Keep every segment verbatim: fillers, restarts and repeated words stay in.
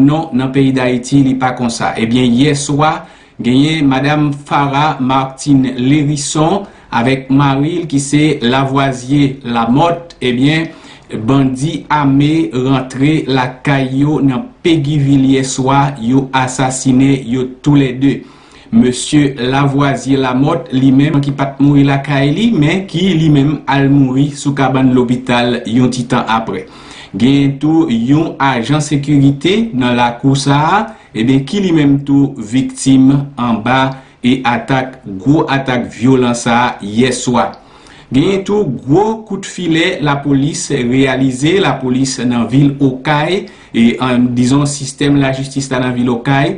Non, nan peyi Dayiti, li pa konsa. Ebyen, yè swa, genyen Madam Farah Martine Lhérisson avèk mari l ki se Lavoisier Lamotte. Ebyen, bandi ame rantre lakay yo nan Péguy-Ville yè swa, yo asasinen yo toulède. Mesye Lavoisier Lamotte, li menm ki pa t mouri lakay li, men ki li menm al mouri sou kabann lopital yon ti tan apre. Genyen tou yon ajan sekirite nan lakou sa a, ebyen, ki li menm tou viktim anba e atak, gwo atak vyolan sa a yè swa. Genyen tou gwo kout filè lapolis reyalize, lapolis nan vil Okay, e, an, dizon, sistèm lajistis la nan vil Okay,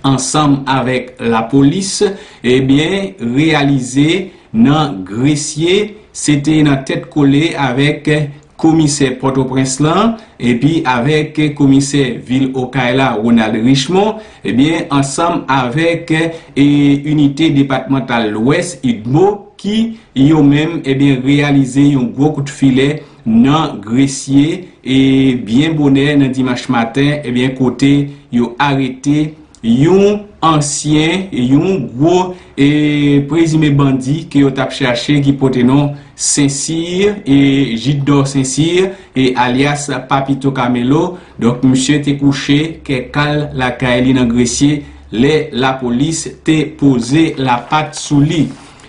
ansanm avèk lapolis, ebyen, reyalize nan Gresye, se te nan tèt kole avèk komisè Pòtoprens lan, epi avèk komisè vil Okay la, Ronald Richemond, ebyen, ansanm avèk, e, inite depatmantal Lwès, udmo, ki yo menm, ebyen, reyalize yon gwo kout filè nan Gresye, e byen bonè nan dimanch maten, ebyen, kote yo arete yon ansyen, yon gwo, e, prezime bandi ke yo t ap chache, ki pote non Sensir, e, Jidor Sensir, e, alyas Papito Camelo. Donk, misye te kouche kè kal lakay li nan Gresye lè lapolis te poze lapat sou li.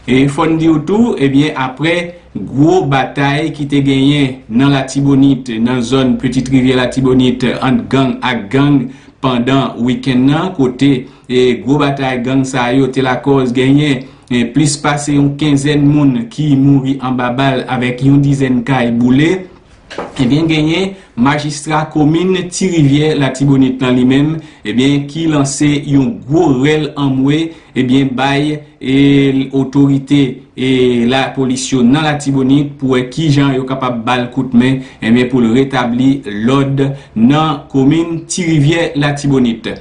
E fò n di w tou, ebyen, apre gwo batay ki te genyen nan Latibonit, nan zòn Petite Rivière Latibonit, ant gang ak gang pandan wikenn nan, kote, e, gwo batay gang sa yo te lakòz genyen, e, plis pase yon kenzèn moun ki mouri anba bal avèk yon dizèn kay boule. Ebyen, genyen majistra komin Ti Rivyè Latibonit lan li menm, ebyen, ki lanse yon gwo rèl anmwe, ebyen, bay, e, otorite, e, lapolis yo nan Latibonit pou wè kijan yo kapab ba l kout men, ebyen, pou l retabli lòd nan komin Ti Rivyè Latibonit.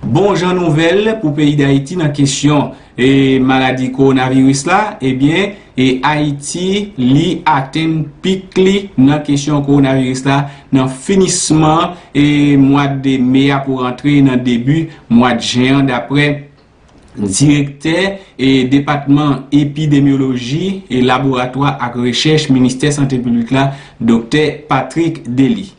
Bon jan nouvèl pou peyi Dayiti nan kesyon, e, maladi kowonaviris la, ebyen, e Ayiti, li atenn pik li nan kesyon kowonaviris la nan finisman, e, mwa de me a pou rantre nan debi mwa de jen an, daprè direktè, e, depatman epidemyoloji e laboratwa ak rechèch ministè sante piblik la, doktè Patrick Dely.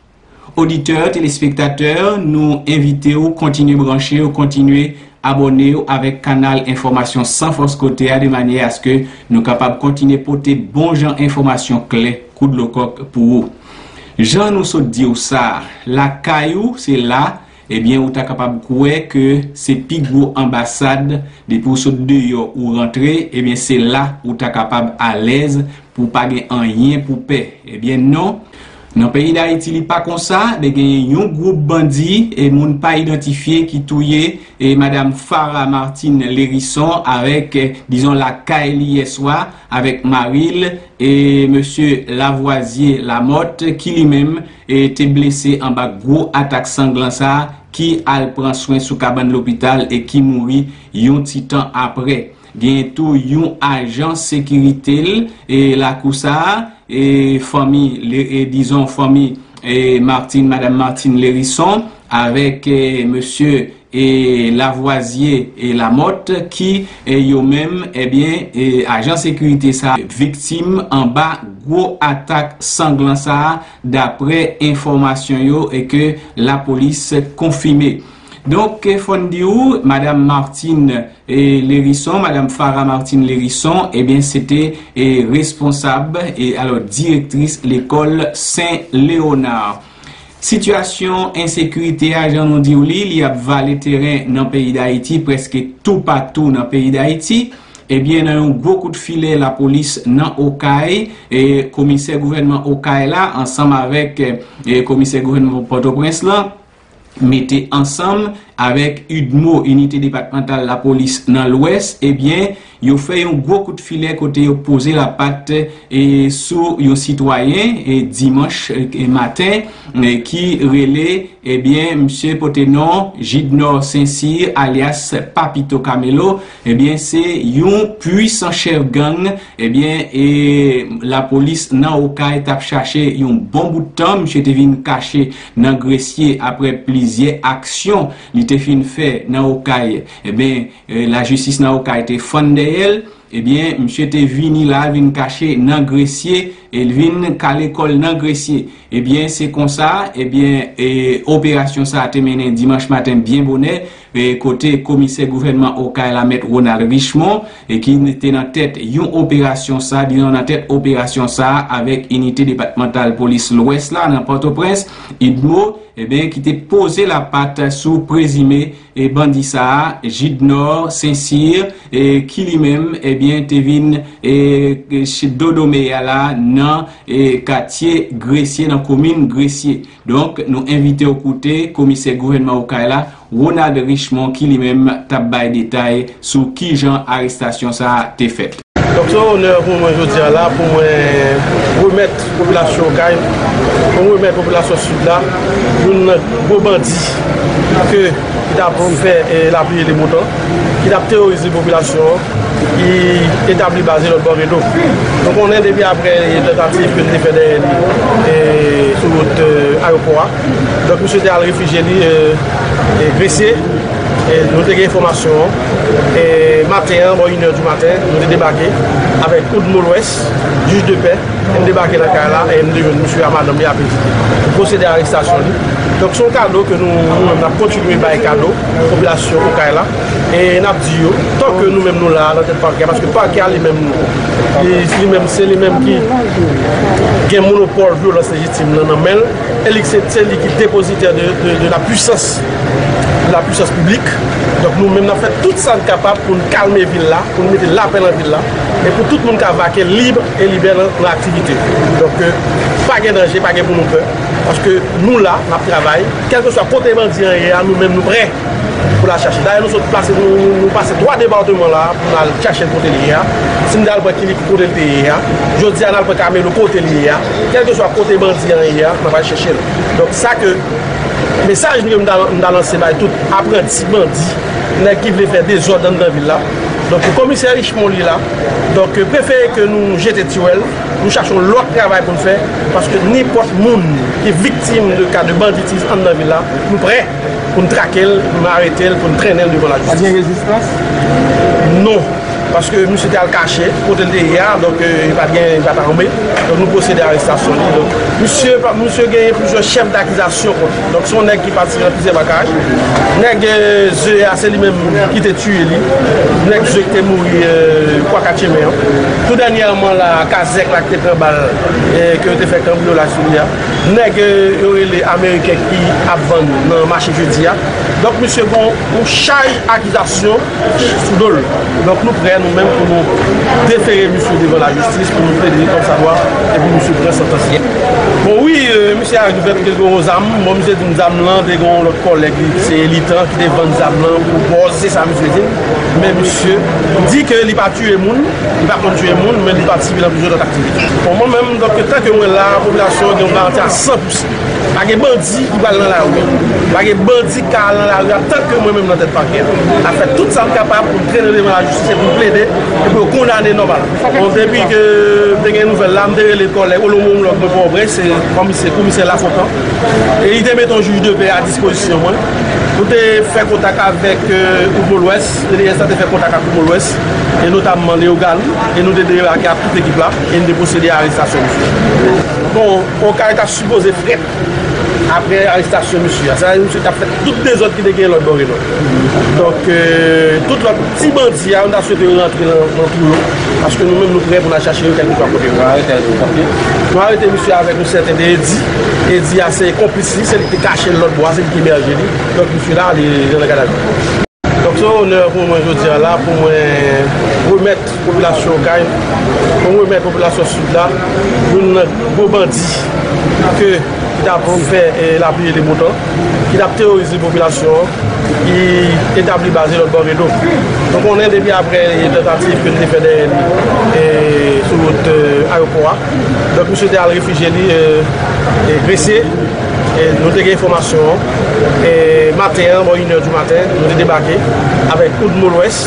Oditè, telespektatè, nou envite w kontinye branche w, kontinye abòne w avèk kanal enfòmasyon San Fòs Kote a, de manyè aske nou kapab kontinye pote bon jan enfòmasyon klè, kou dlo kòk pou ou. Jan nou sot di w sa, lakay ou, se la, ebyen, ou ta kapab kwè ke se pi gwo anbasad, depi w sot deyò, ou rantre, ebyen, se la ou ta kapab alèz, pou w pa gen anyen pou pè. Ebyen non, nan peyi Dayiti li pa konsa, te genyen yon gwoup bandi e moun pa idantifye ki touye e madanm Farah Martine Lhérisson avèk, e, dizon lakay li yè swa avèk mari l e mesye Lavoisier Lamotte ki li menm, e, te blese anba gwo atak sanglan sa a ki al pran swen sou kabann lopital e ki mouri yon ti tan apre. Genyen tou yon ajan sekirite l, e, lakou sa a, e, fanmi, le, e, dizon, fanmi, e, Martine, madanm Martine Lhérisson, avèk, e, mesye, e, Lavoisier e Lamotte, ki, e, yo menm, ebyen, e, ajan sekirite sa a viktim anba gwo atak sanglan sa a, daprè enfòmasyon yo, e ke lapolis konfime. Donk, fò n di w, madanm Martine, e, Lhérisson, madanm Farah Martine Lhérisson, ebyen, se te, e, responsab, e, alò, direktris lekòl Sen Leonard. Sitiyasyon ensekirite a, jan nou di w li, li ap vale teren nan peyi Dayiti, prèske toupatou nan peyi Dayiti. Ebyen, nan yon gwo kout filè lapolis nan Okay, e, komisè gouvènman Okay la, ansanm avèk, e, komisè gouvènman Pòtoprens lan, mete ansanm, avèk udmo, Inite Depatmantal Lapolis nan Lwès, ebyen, yo fè yon gwo kout filè kote yo poze lapat, e, sou yon sitwayen, e, dimanch, e, maten, e, ki rele, ebyen, misye pote non Jidnor Sensir, alyas Papito Camelo. Ebyen, se yon pwisan chèf gang, ebyen, e lapolis nan Okay t ap chache yon bon bout tan. Misye te vin kache nan Gresye apre plizyè aksyon li te fin fè nan Okay. Ebyen, e, lajistis nan Okay te fann dèyè l. Ebyen, misye te vini la, vin kache nan Gresye, e l vin kale kò l nan Gresye. Ebyen, se konsa, ebyen, e, operasyon sa a te mennen dimanch maten byen bonè, e, kote komisè gouvènman Okay la, Mèt Ronald Richemond, e ki te nan tèt yon operasyon sa, disons nan tèt operasyon sa a, avèk inite depatmantal polis Lwès la, nan Pòtoprens, udmo, ebyen, ki te poze lapat sou prezime, e, bandi sa a, Jidnor Sensir, e, ki li menm, ebyen, te vin, e, e, ch-, dodomeya la nan, e, katye Gresye, nan komin Gresye. Donk, nou envite w koute komisè gouvènman Okay la, Ronald Richemond, ki li menm t ap bay detay sou kijan arestasyon sa a te fèt. Donk, se yon onè pou mwen jodi a la, pou mwen remèt popilasyon Okay, pou mwen remèt popilasyon Sid la, youn nan gwo bandi ke, ki t ap fè, e, lapli e leboutan, ki t ap teworize popilasyon an, ki etabli baz li lòt bò rido. Nou konnen depi apre, e, tantativ ke li te fè dèyè li, e, sou wout, e, ayewopò a. Donk, misye te al refijye li, e, e, Gresye. E, nou te gen enfòmasyon an. E, maten an, bò inè di maten, nou te debake avèk udmo Lwès, jij de pè. M debake nan kay la e m te jwenn misye a madanm li ap ezite. M pwosede a arestasyon li. Donk, se yon kado ke nou, nou menm, n ap kontinye bay kado popilasyon Okay la. E n ap di yo, tanke nou menm nou la, nan tèt pakè a, paske pakè a li menm, li, li menm, se li menm ki gen monopòl vyolans lejitim nan, nan men l, e li, se, se li ki depozitè de, de, de la puissance, de la puissance publique. Donk, nou menm, n ap fè tout sa n kapab pou n kalme vil la, pou n mete lapè nan vil la, e pou tout moun ka vake lib e libè nan, nan aktivite. Donk, euh, pa gen danje, pa gen pou nou pè, paske nou la, n ap travay. Kèlkeswa kote bandi an ye a, nou menm, nou prè pou n al chache. Dayè, nou sot plase, nou, nou, nou pase twa depatman la pou n al chache l kote li ye a. Si n te al pran Kilik kote l te ye a, jodi a, n al pran Camelo kote li ye a. Kèlkeswa kote bandi an ye a, n ap al chèche l. Donk, sa ke, mesaj nou, m ta, m ta lanse bay tout apranti bandi, nèg ki vle fè dezòd anndan vil la. Donk, komisè Richemond li la. Donk, prefere ke nou jete tiwèl, nou chache yon lòt travay pou n fè, paske nenpòt moun ki viktim de ka de banditis anndan vil la, nou prè pou n trake l, pou n arete l, pou n trennen l devan lajistis. Pa t gen rezistans? Non. Paske misye te al kache kote l te ye a, donk, euh, li pa t gen, li pa t ame. Donk, nou pwosede arestasyon li. Donk, misye, misye genyen plizyè chèf dakizasyon kont li. Donk, se yon nèg ki pati nan plizyè makaj. Nèg, euh, Ze a, se li menm ki te tiye li. Nèg Ze ki te mouri, euh, Kwa Katchemen an. Tou dènyèman la, Kazèk la ki te pran bal, euh, ke yo te fè kanbriyolaj sou li a. Nèg, euh, yo rele Ameriken ki ap vann nan mache jedi a. Donk, misye gen yon chay akizasyon sou do l. Donk, nou prè, nou menm, pou nou defere misye devan lajistis, pou nou plede kòmsadwa, e pou misye pran santans li. Bon, wi, euh, misye a rekonèt ke l gen yon zam. Bon, misye di m zam lan, te gen yon lòt kòlèg li, se Elitan, ki te vann zam lan pou bòz, se sa misye di m. Men misye di ke li pa tiye moun, li pa konn tiye moun, men li patisipe nan plizyè lòt aktivite. Bon, mwen menm, donk, tanke mwen la, popilasyon an gen yon garanti a san pou san. Pa gen bandi ki pral nan lari. Pa gen bandi ki ka al nan lari a tanke mwen menm nan tèt pakè a. N ap fè tout sa n kapab pou n trennen devan lajistis e pou n plede e pou yo kondane nòmal. Bon, depi ke m te gen nouvèl la, m te rele kòlèg Olomwong Lòk mwen Pòtoprens, se kòmisè, komisè Lafontan. E li te mete yon jij de pè a dispozisyon mwen. Nou te fè kontak avèk, euh, udmo Lwès, T D S la te fè kontak ak udmo Lwès, e notamman Leogane, e nou te debake ak tout ekip la, e nou te pwosede a arestasyon misye. Bon, Okay ta sipoze frèt apre arestasyon misye a. Sa vle di misye t ap fè tout dezòd ki te gen lòt bò Reno. Donk, euh, tout lòt ti bandi a, nou ta swete yo rantre nan, nan twou yo. Paske nou menm, nou prè pou n al chache yo, kèlkeswa kote yo. Nou arete misye avèk yon sèten de Edi. Edi a, se konplis li, se li ki te kache l lòt bò a, se li ki ebèje li. Donk, misye la, li, li nan gadavi. Donk, se yon onè pou mwen jodi a la, pou mwen remèt popilasyon Okay, pou mwen remèt popilasyon Sid la, youn nan gwo bandi ke Ki t ap fè, eh, lapli e le bon tan, ki t ap teworize popilasyon an, ki etabli baz li lòt bò rido. Nou konnen depi apre, eh, tantativ ke l te fè dèyè li, eh, sou wout, eh, ayewopò a. Donk, misye te al refijye li, eh, eh, Gresye. Eh, nou te gen enfòmasyon an. Eh, maten an, bò inè di maten, nou te debake avèk Oudmo Lwès,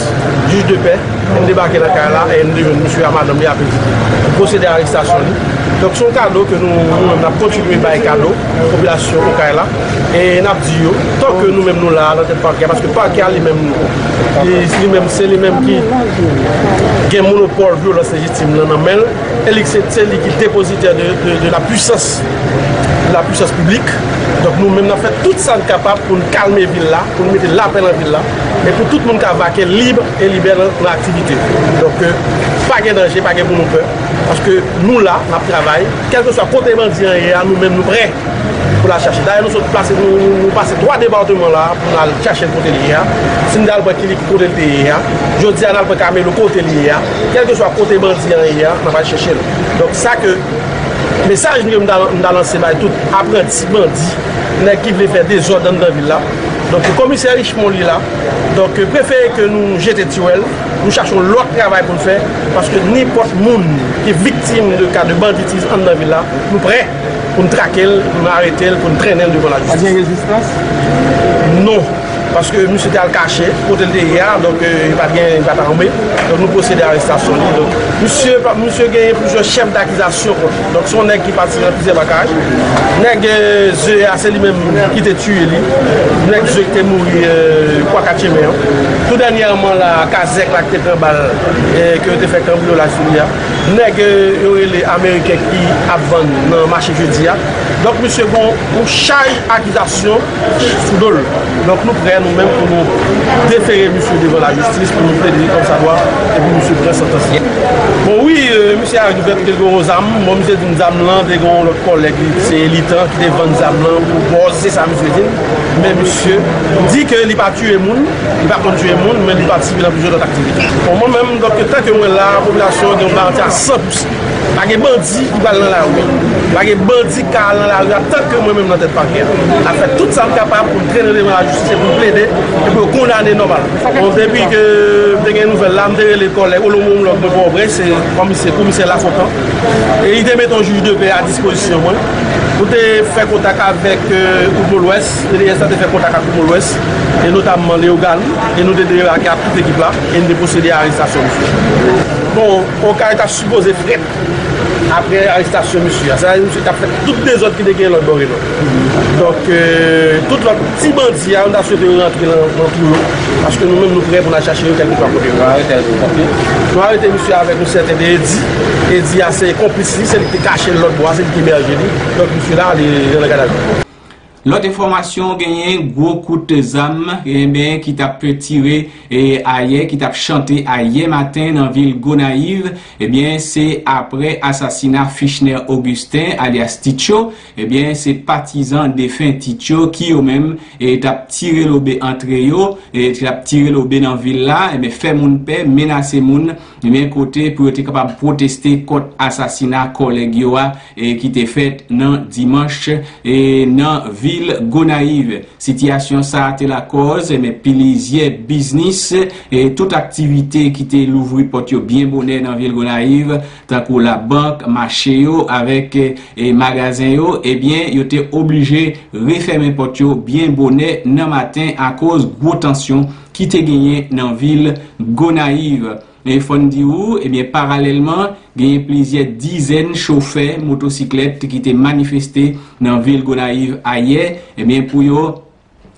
jij de pè. Nou debake nan kay la e nou te jwenn misye a madanm li ap edike. Nou pwosede a arestasyon li. Donk, se yon kado ke nou, nou menm, n ap kontinye bay kado popilasyon Okay la. E n ap di yo, tanke nou menm nou la a nan tèt pakè a, paske pakè a li menm, li, li menm, se li menm ki gen monopòl vyolans lejitim nan nan men l, e li se, se li ki depozitè de, de, de la puissance, de la puissance publique. Donk, nou menm, n ap fè tout sa n kapab pou n kalme vil la, pou n mete lapè nan vil la, e pou tout moun ka vake lib e libè nan, nan aktivite. Donk, euh, pa gen danje, pa gen pou nou pè, paske nou la, n ap travay. Kèlkeswa kote bandi an ye a, nou menm nou prè pou n al chache. Dayè, nou sot plase, nou, nou, nou pase twa depatman la pou n al chache l kote l ye a. Si n t al pran Kilik kote l te ye a, jodi a n al pran Kamelo kote l ye a. Kèlkeswa kote bandi an ye a, n ap al chèche l. Donk, sa ke, mesaj ke m ta, m ta lanse bay tout apranti bandi, nèg ki vle fè dezòd anndan vil la. Donk, komisè Richemond li la. Donk, prefere ke nou jete tiwèl, nou chache yon lòt travay pou n fè, paske nenpòt moun ki viktim de ka de banditis anndan vil la, nou prè pou n trake l, pou n arete l, pou n trennen l devan lajistis. Pa t gen rezistans? Non. Paske misye te al kache kote l te ye a, donk, euh, li pa t gen, li pa t ame. Donk, nou pwosede a arestasyon li. Donk, misye, misye genyen plizyè chèf dakizasyon kont li. Donk, se yon nèg ki pati nan plizyè makaj. Nèg, euh, Ze a, se li menm ki te tiye li. Nèg Ze ki te mouri, euh, Kwa Katchemen an. Tou dènyèman la, Kazèk la ki te pran bal, euh, ke yo te fè kanbriyolaj sou li a. Nèg, euh, yo rele Ameriken ki ap vann nan mache jedi a. Donk, misye gen yon chay akizasyon sou do l. Donk, nou prè, nou menm, pou nou defere misye devan lajistis, pou nou plede kòmsadwa, e pou misye pran santans li. Bon, wi, euh, misye a rekonèt ke l gen yon zam. Bon, misye di m zam lan te gen yon lòt kòlèg li, se Elitan, ki te vann zam lan pou bòz, se sa misye di m. Men misye di ke li pa tiye moun, li pa konn tiye moun, men li patisipe nan plizyè lòt aktivite. Bon, mwen menm, donk, tanke mwen la, popilasyon an gen yon garanti a san pou san. Pa gen bandi ki pral nan lari. Pa gen bandi ki ka al nan lari a tanke mwen menm nan tèt pakè a. N ap fè tout sa n kapab pou n trennen devan lajistis e pou n plede e pou yo kondane nòmal. Bon, depi ke m te gen nouvèl la, m te rele kòlèg Olomwonmlòg mwen Pòtoprens, se kòmisè, komisè Lafontan. E li te mete yon jij de pè a dispozisyon mwen. Nou te fè kontak avèk, euh, Oudmo Lwès, P D S la te fè kontak ak Oudmo Lwès, e notamman Leogane, e nou te debake ak tout ekip la, e nou te pwosede a arestasyon misye. Bon, Okay ta sipoze frèt apre arestasyon misye a. Sa vle di misye t ap fè tout dezòd ki te gen lòt bò e lòt. Donk, euh, tout lòt ti bandi a, nou ta swete yo rantre nan, nan twou yo. Paske nou menm, nou prè pou n al chache yo kèlkeswa kote yo. Nou arete misye avèk yon sèten de Edi. Edi a, se konplis li, se li ki te kache l lòt bò a, se li ki ebèje li. Donk, misye la, li nan gadavi. Lòt enfòmasyon, genyen gwo kout zam, enben, ki t ap tire, e, ayè, ki t ap chante ayè maten nan vil Gonayiv. Ebyen, se apre asasina Fichner Augustin, alyas Titcho. Ebyen, se patizan defen Titcho ki yo menm, e, t ap tire lobe antre yo, e, t ap tire lobe nan vil la, ebyen, fè moun pè, menase moun, ebyen, kote pou yo te kapab pwoteste kont asasina kòlèg yo a, e, ki te fèt nan dimanch, e, nan vil Gonayiv. Sitiyasyon sa a te lakòz, ebyen, plizyè biznis, e, tout aktivite ki te louvri pòt yo byen bonè nan vil Gonayiv, tankou labank, mache yo, avèk, e, magazen yo, ebyen, yo te oblije refèmen pòt yo byen bonè nan maten akoz gwo tansyon ki te genyen nan vil Gonayiv. E fò n di ou, ebyen, paralèlman, genyen plizyè dizèn chofè motosiklèt ki te manifeste nan vil Gonayiv ayè, ebyen, pou yo,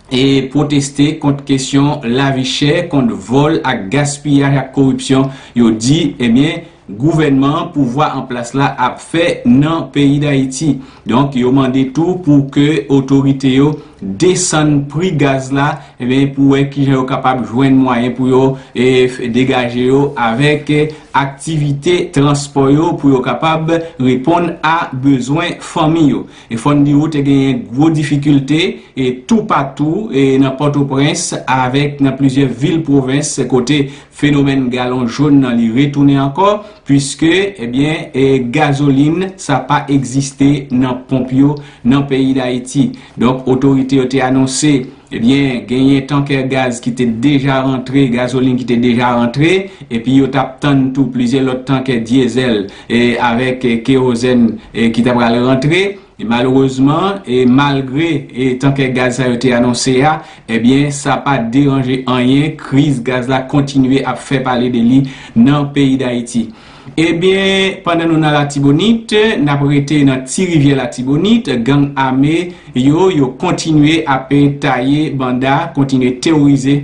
e, pwoteste kont kesyon lavi chè, kont vòl ak gaspiyaj ak koripsyon, yo di, ebyen, gouvènman an, pouvwa an plas la ap fè nan peyi Dayiti. Donk, yo mande tou pou ke otorite yo desann pri gaz la, ebyen, pou wè kijan yo kapab jwenn mwayen pou yo e, f- degaje yo avèk e, aktivite transpò yo pou yo kapab reponn a bezwen fanmi yo. E fò n di ou te genyen gwo difikilte e toupatou e nan Pòtoprens avèk nan plizyè vil pwovens kote fenomèn galon jòn nan li retounen ankò, piske ebyen e gazolin sa pa egziste nan ponp yo nan peyi Dayiti. Donk otorite yo te anonse ebyen genyen tankè gaz ki te deja rantre, gazolin ki te deja rantre, epi yo t ap tann tou plizyè lòt tankè dyezèl e avèk e, kewozèn e, ki ta pral rantre. E malerezman, e malgre e tankè gaz sa yo te anonse a, ebyen sa pa deranje anyen, kriz gaz la kontinye ap fè pale de li nan peyi Dayiti. Ebyen, pandan nou nan Latibonit, n ap rete nan Ti Rivyè Latibonit, gang ame yo, yo kontinye ap taye banda, kontinye teworize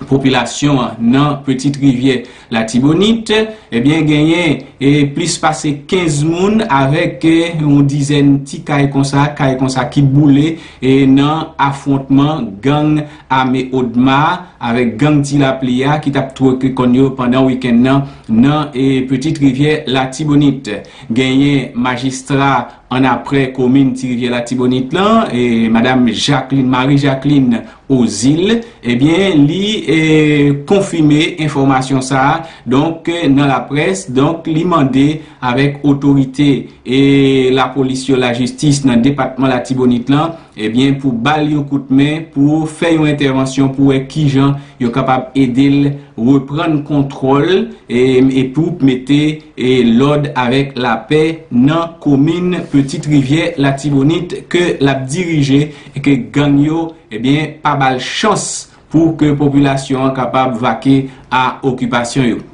popilasyon an nan Pitit Rivyè Latibonit. Ebyen, genyen e plis pase kenz moun avèk e, yon dizèn ti kay konsa, kay konsa ki boule e nan afwontman gang ame Odma avèk gang Ti Lapli a ki t ap twoke kòn yo pandan wikenn nan nan e, Pitit Rivyè Latibonit. Genyen majistra annapre komin Ti Rivyè Latibonit lan, e madanm Jacqueline, Marie Jacqueline Ozil, ebyen, li e, konfime enfòmasyon sa a, donk, e, nan laprès, donk, li mande avèk otorite e lapolis yo, lajistis nan depatman Latibonit lan, ebyen, pou ba l yon kout men, pou fè yon entèvansyon, pou wè kijan yo kapab ede l reprann kontwòl e, e pou mete e, lòd avèk lapè nan komin Pitit Rivyè Latibonit ke l ap dirije e ke gang yo, ebyen, pa ba l chans pou ke popilasyon an kapab vake a okipasyon yo.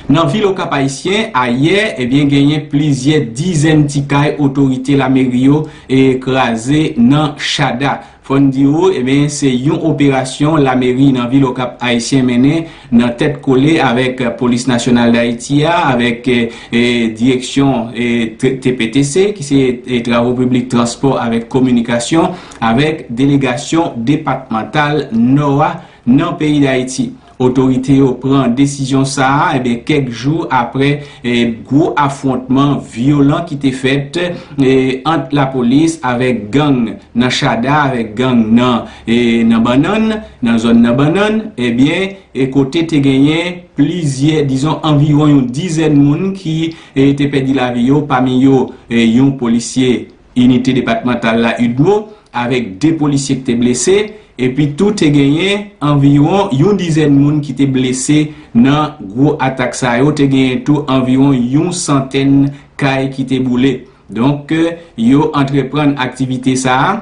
Nan vil Okap Ayisyen, ayè, ebyen, genyen plizyè dizèn ti kay otorite lameri yo e kraze nan Chada. Fò n di ou, ebyen, se yon operasyon lameri nan vil Okap Ayisyen mennen nan tèt kole avèk Polis Nasyonal Dayiti a, avèk e, e, direksyon e, T- T P T C, ki se e, Travo Piblik, Transpò avèk Kominikasyon, avèk delegasyon depatmantal Nò a nan peyi Dayiti. Otorite yo pran desizyon sa a, ebyen, kèk jou apre e, gwo afwontman vyolan ki te fèt e, ant lapolis avèk gang nan Chada, avèk gang nan e, nan Bannann, nan zòn nan Bannann, ebyen, e kote te genyen plizyè, dizon, anviwon yon dizèn moun ki e, te pèdi lavi yo, pami yo e, yon polisye inite depatmantal la, UDMO, avèk de polisye ki te blese, epi tou te genyen anviwon yon dizèn moun ki te blese nan gwo atak sa yo, te genyen tou anviwon yon santèn kay ki te boule. Donk, yo antreprann aktivite sa a,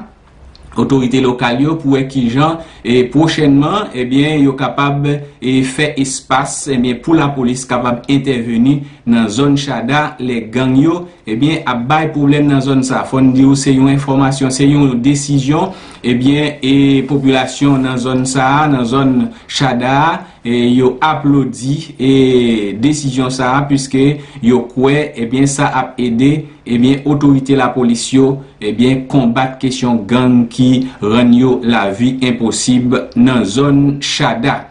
otorite lokal yo, pou wè kijan e pwochènman, ebyen, yo kapab e fè espas, ebyen, pou lapolis kapab entèveni nan zòn Chada, lè gang yo, ebyen, ap bay pwoblèm nan zòn sa. Fò n di w, se yon enfòmasyon, se yon desizyon, ebyen, e popilasyon nan zòn sa a, nan zòn Chada a, e yo aplodi e desizyon sa a, piske yo kwè, ebyen, sa ap ede, ebyen, otorite lapolis yo, ebyen, konbat kesyon gang ki rann yo lavi enposib nan zòn Chada.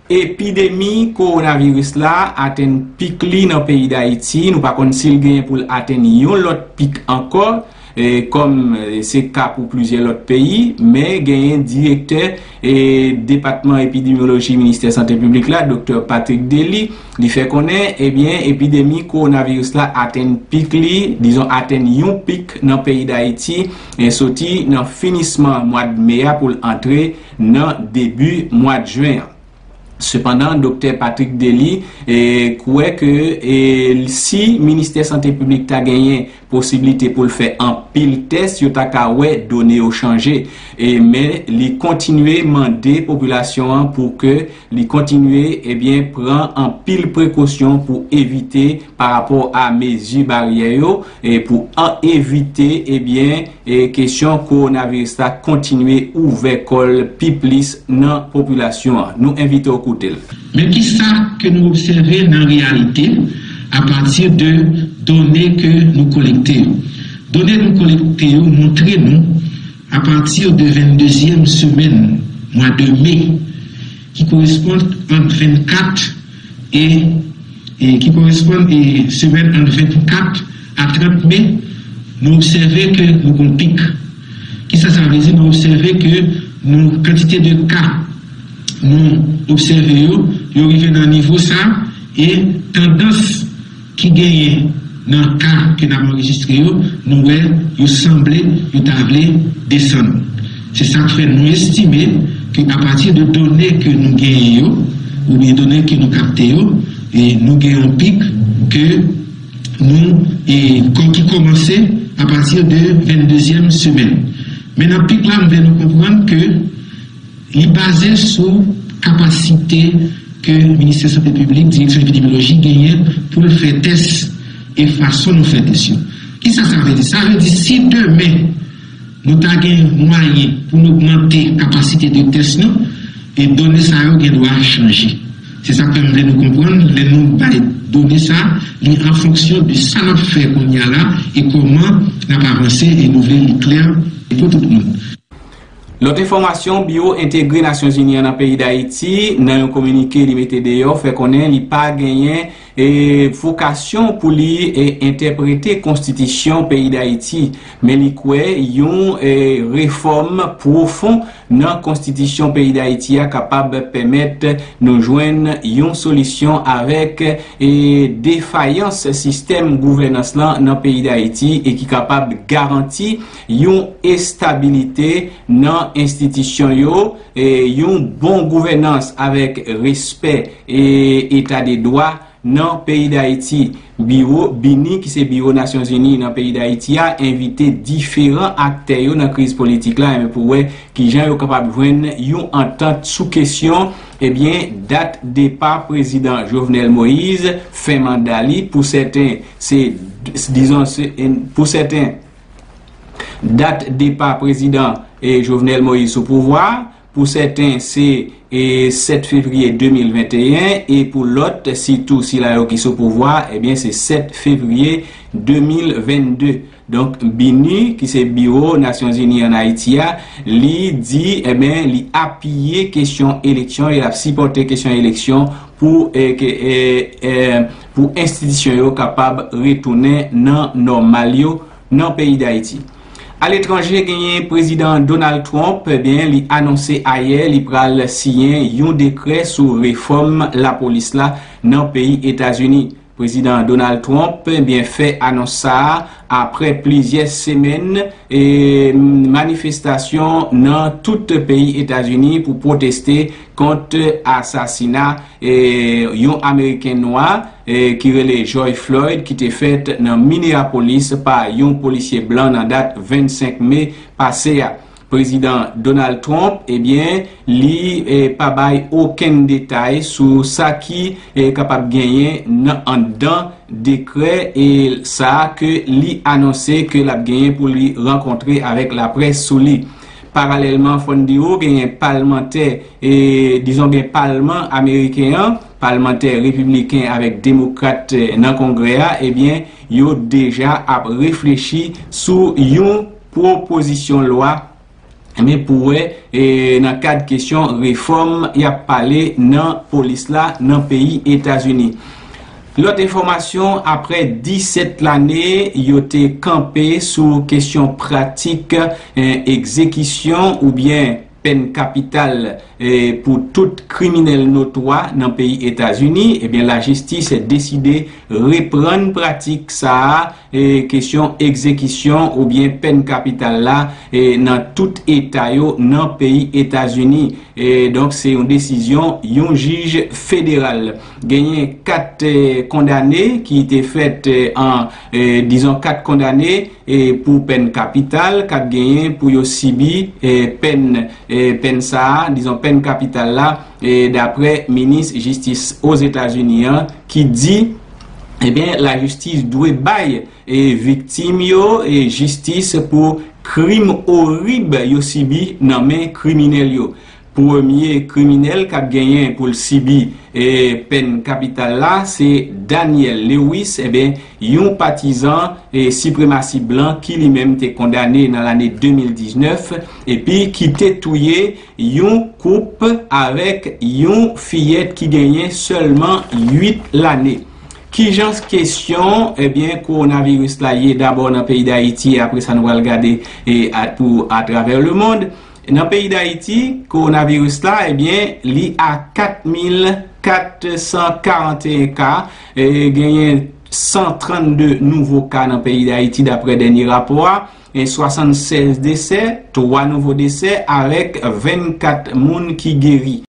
Epidemi kowonaviris la atenn pik li nan peyi Dayiti. Nou pa konn si l genyen pou l atenn yon lòt pik ankò, e, kòm e, se ka pou plizyè lòt peyi, men genyen direktè e, depatman epidemyoloji ministè sante piblik la, doktè Patrick Dely, li fè konnen, ebyen, epidemi kowonaviris la atenn pik li, dizon atenn yon pik nan peyi Dayiti, e, soti nan finisman mwad me a pou l antre nan debi mwad jen an. Sepandan, doktè Patrick Dely e, kwè ke e, si ministè sante piblik ta genyen posiblite pou l fè anpil tès, yo ta ka wè done yo chanje. E, men li kontinye mande popilasyon an pou ke li kontinye, ebyen, pran anpil prekosyon pou evite pa rapò a mezi baryè yo, e pou an evite, ebyen, e kesyon kowonaviris la kontinye ouvè kò l pi plis nan popilasyon an. Nou envite w koute l. Men kisa ke nou obsève nan reyalite apati de done ke nou kolekte yo? Done nou kolekte yo montre nou Apati de venndezyèm semèn mwa de me, ki koresponn ant vennkat e, e ki koresponn e semèn ant vennkat a trant me, nou obsève ke nou gon pik. Kisa sa vle di? Nou obsève ke nou kantite de ka nou obsève yo, yo rive nan nivo sa, e tandans ki genyen nan ka ke n ap anrejistre yo, nou wè yo sanble yo ta vle desann. Se sa k fè nou estime ke apati de done ke nou genyen yo, oubyen done ke nou kapte yo, e nou gen yon pik ke nou, e, ki kòmanse apati de venndezyèm semèn. Men nan pik la, m vle nou konprann ke li baze sou kapasite ke Ministè Sante Piblik, Direksyon Epidemyoloji genyen pou l fè tès e fason nou fè tès yo. Kisa sa vle di? Sa vle di si demen nou ta gen mwayen pou nou ogmante kapasite de tès nou, e done sa yo gen dwa chanje. Se sa k fè m vle nou konprann, lè nou bay done sa, li an fonksyon de sa n ap fè kounye a la e kòman n ap avanse, e nou vle li klè pou tout moun. Lòt enfòmasyon, Biwo Entegre Nasyonzini an nan peyi Dayiti, nan yon kominike li mete deyò, fè konnen li pa genyen, e, vokasyon pou li, e, entèprete konstitisyon peyi Dayiti, men li kwè yon, e, refòm pwofon nan konstitisyon peyi Dayiti a kapab pèmèt nou jwenn yon solisyon avèk, e, defayans sistèm gouvènans lan nan peyi Dayiti e ki kapab garanti yon estabilite nan enstitisyon yo, e, yon bon gouvènans avèk respè e eta de dwa nan peyi Dayiti. Biwo, BINUH, ki se Biwo Nasyonzini nan peyi Dayiti a, envite diferan aktè yo nan kriz politik la, enben pou wè kijan yo kapab jwenn yon antant sou kesyon, ebyen, dat depa prezidan Jovenel Moïse, fen manda li, pou sèten, se, dizon, se, pou sèten, dat depa prezidan, e, Jovenel Moïse sou pouvwa, pou sèten, se, e, sèt fevriye de mil venteyen, e pou lòt, sitou sila yo ki sou pouvwa, ebyen, se sèt fevriye de mil vennde. Donk, BINUH, ki se Biwo Nasyonzini an Ayiti a, li di, ebyen, li apiye kesyon eleksyon, e l ap sipòte kesyon eleksyon pou, e, ke, e, e, pou enstitisyon yo kapab retounen nan nòmal yo nan peyi Dayiti. Aletranje, genyen prezidan Donald Trump, ebyen, li anonse ayè li pral siyen yon dekrè sou refòm lapolis la nan peyi Etazini. Prezidan Donald Trump, ebyen, fè anons sa a apre plizyè semèn, e, manifestasyon nan tout peyi Etazini pou pwoteste kont asasina, e, yon Ameriken nwa, e, ki rele George Floyd, ki te fèt nan Minneapolis pa yon polisye blan nan dat vennsenk me pase a. Prezidan Donald Trump, ebyen, li, e, pa bay okenn detay sou sa ki, e, kapab genyen nan anndan dekrè, e, sa a ke li anonse ke l ap genyen pou li rankontre avèk laprès sou li. Paralèlman, fò n di w, genyen palmantè, e, dizon, gen palman ameriken an, palmantè repibliken avèk demokrat, e, nan Kongrè a, ebyen, yo deja ap reflechi sou yon pwopozisyon lwa, men pou wè, e, nan kad kesyon refòm y ap pale nan polis la nan peyi Etazini. Lòt enfòmasyon, apre disèt lane, yo te kanpe sou kesyon pratik, e, egzekisyon oubyen pèn kapital, e, pou tout kriminèl notwa nan peyi Etazini, ebyen, lajistis deside reprann pratik sa a, e, kesyon egzekisyon oubyen pèn kapital la, e, nan tout eta yo nan peyi Etazini. E, donk, se yon desizyon yon jij federal. Genyen kat, e, kondane ki te fèt, e, an, e, dizon, kat kondane, e, pou pèn kapital k ap genyen pou yo sibi, e, pèn, e, pèn sa a, dizon, pèn kapital la, e, daprè minis jistis Ozetazini an, ki di, ebyen, lajistis dwe bay, e, viktim yo, e, jistis pou krim orib yo sibi nan men kriminèl yo. Premye kriminèl k ap genyen pou l sibi e pèn kapital la, se Daniel Lewis, ebyen, yon patizan e sipremasi blan ki li menm te kondane nan lane de mil diznèf, epi ki te touye yon koup avèk yon fiyèt ki genyen sèlman uit lane. Kijan kesyon, ebyen, kowonaviris la ye dabò nan peyi Dayiti, apre sa nou pral gade e a, pou atravè lemond. Nan peyi Dayiti, kowonaviris la, ebyen, li a kat mil kat san karanteyen ka, e genyen san trannde nouvo ka nan peyi Dayiti, daprè dènye rapò a, e swasannsèz desè, twa nouvo desè, avèk vennkat moun ki geri.